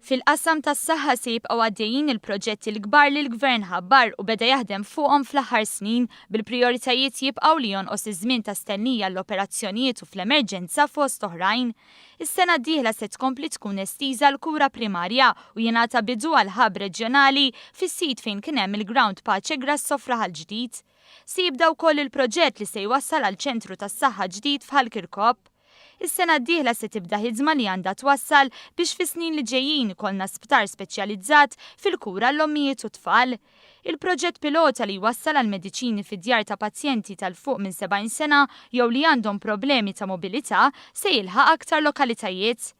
Fil-qasam tas-saħħa se jibqgħu għaddejjin il-proġetti l-kbar li l-Gvern ħabbar u beda jaħdem fuqhom fl-aħħar snin, bil-prijoritajiet jibqgħu li jonqos iż-żmien ta' stennija għall-operazzjonijiet u fl-emerġenza fost oħrajn. Is-sena d-dieħla se tkompli tkun estiża l-kura primarja u jingħata bidu għal hub reġjonali fis-sit fejn kien hemm il-ground Pace Grasso f'Raħal Ġdid. Se jibda wkoll il-proġett li se jwassal għal ċentru tas-saħħa ġdid f'Ħal Kirkop. Is-sena d-dieħla se tibda ħidma li għandha twassal biex fis-snin li ġejjin ikollna sptar speċjalizzat fil-kura għall-ommijiet u t-tfal. Il-proġett pilota li jwassal għal mediċini fid-djar ta' pazjenti ta' 'l fuq minn 70 sena jew li għandhom problemi ta' mobilità se jilħaq aktar lokalitajiet.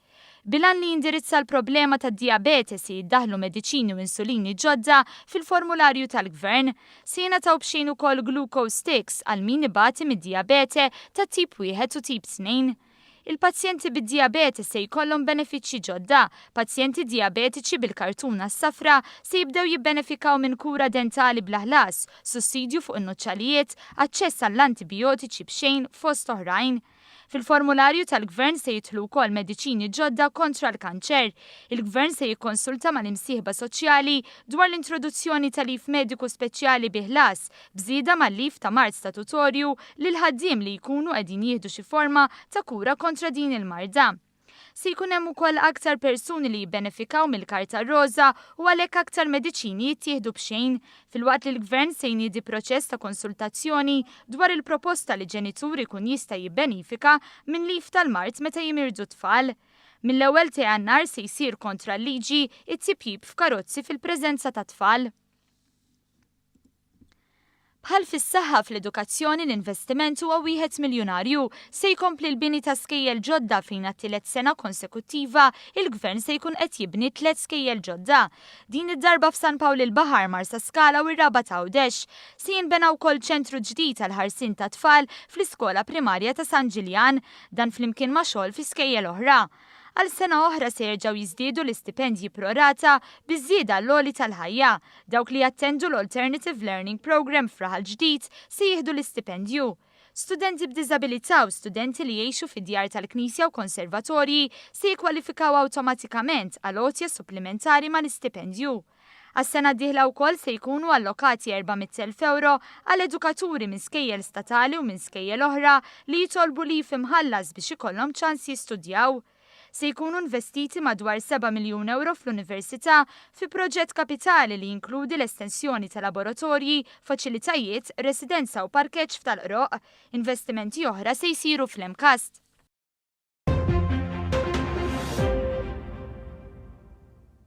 Bil-għan li jindirizza l-problema tad-dijabete se jiddaħħlu mediċini u insulini ġodda fil-formularju tal-Gvern. Se jingħataw b'xejn ukoll glucose sticks għal min ibati mid-dijabete ta' tip wieħed u tip tnejn. Il-pazjenti bid-dijabete se jkollhom benefiċċji ġodda. Pazjenti dijabetiċi bil-kartuna s-safra se jibdew jibbenefikaw minn kura dentali bla ħlas, sussidju fuq in-nuċċalijiet, aċċess għall-antibijotiċi b'xejn fost oħrajn. Fil-formularju tal-Gvern se jidħlu wkoll mediċini ġodda kontra l-kanċer. Il-Gvern se jikkonsulta mal-imsieħba soċjali dwar l-introduzzjoni ta' leave mediku speċjali bi ħlas, b'żieda mal-leave ta' mard statutorju lil ħaddiem li jkunu qegħdin jieħdu xi forma ta' kura kontra din il-marda. Se jkun hemm ukoll aktar persuni li jibbenefikaw mill-Karta r-Roża u għalhekk aktar mediċini jittieħdu b'xejn, filwaqt li l-Gvern se jniedi proċess ta' konsultazzjoni dwar il-proposta li ġenitur ikun jista' jibbenifika minn leave tal-mard meta jimirdu t-tfal. Mill-ewwel ta' Jannar se jsir kontra l-liġi t-tipjip f'karozzi fil-preżenza ta' tfal. Bħal fis-saħħa, fl-edukazzjoni l-investiment huwa wieħed miljunarju. Se jkompli l-bini ta' skejjel ġodda fejn għat-tielet sena konsekuttiva il-Gvern se jkun qed jibni tliet skejjel ġodda. Din id-darba f'San Pawl il-Baħar, Marsaskala u r-Rabat Għawdex. Se jinbena wkoll ċentru ġdid għall-ħarsien tat-tfal fl-iskola primarja ta' San Ġiljan. Dan flimkien ma' xogħol fi skejjel oħra. Għal sena oħra se jerġgħu jiżdiedu l-istipendji pro rata biż-żieda għall-għoli tal-ħajja. Dawk li jattendu l-Alternative Learning Programme f'Raħal Ġdid se jieħdu l-istipendju. Studenti b'diżabilità u studenti li jgħixu fi djar tal-Knisja u konservatorji se jikkwalifikaw awtomatikament għal għotja supplimentari mal-istipendju. Għas-sena d-dieħla wkoll se jkunu allokati 400,000 ewro għal edukaturi minn skejjel statali u minn skejjel oħra li jitolbu leave imħallas biex ikollhom ċans jistudjaw. Se jkunu investiti madwar seba' miljun ewro fl-Università fi proġett kapitali li jinkludi l-estensjoni ta' laboratorji, faċilitajiet, residenza u parkeġġ f'Tal-Qroqq. Investimenti oħra se jsiru fl-MCAST.